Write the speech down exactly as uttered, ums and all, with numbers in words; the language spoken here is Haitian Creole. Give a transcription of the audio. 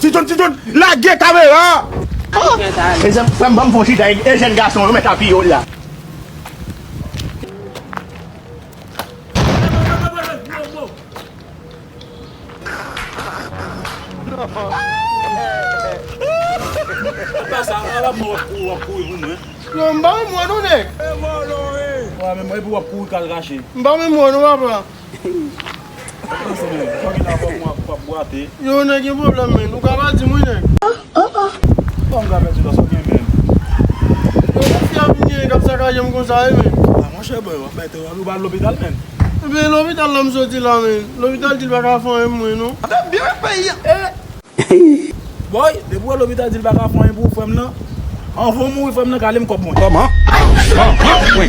Ti John, Ti John, lage kamera! Mezanmi, frè m, ban m fè yon chita, e jèn gason yo mèt apiye w la. Apa sa, apa mwen w ap kouri, w ap kouri pou mwen? Yo, m pa menm wè nou, nèg. E vòlò, e. Wa, men mwen, epi w ap kouri k al rache. M pa menm wè nou, papa. Panse, men, fò gen avè w, w ap, w ap bwate. Yo, nèg, gen pwoblèm, men. Ou ka pa di m, wi, nèg. Kòman m ka pèdi lòs ou gen, men? Yo, se fi a vin gen k ap sakaje m konsa, wi, men. A, monchè, bòy, w ap bay tèt ou, ou pa al lopital, men. Ebyen, lopital la m soti la, men. Lopital di l pa ka fè anyen pou mwen, non. Ap byen wè peyi a. Bòy, depi w wè lopital di l pa ka fè anyen pou ou, frè m nan, anvan w mouri, frè m nan, kale m kòb mwen. Kòman? Kòman? Wi.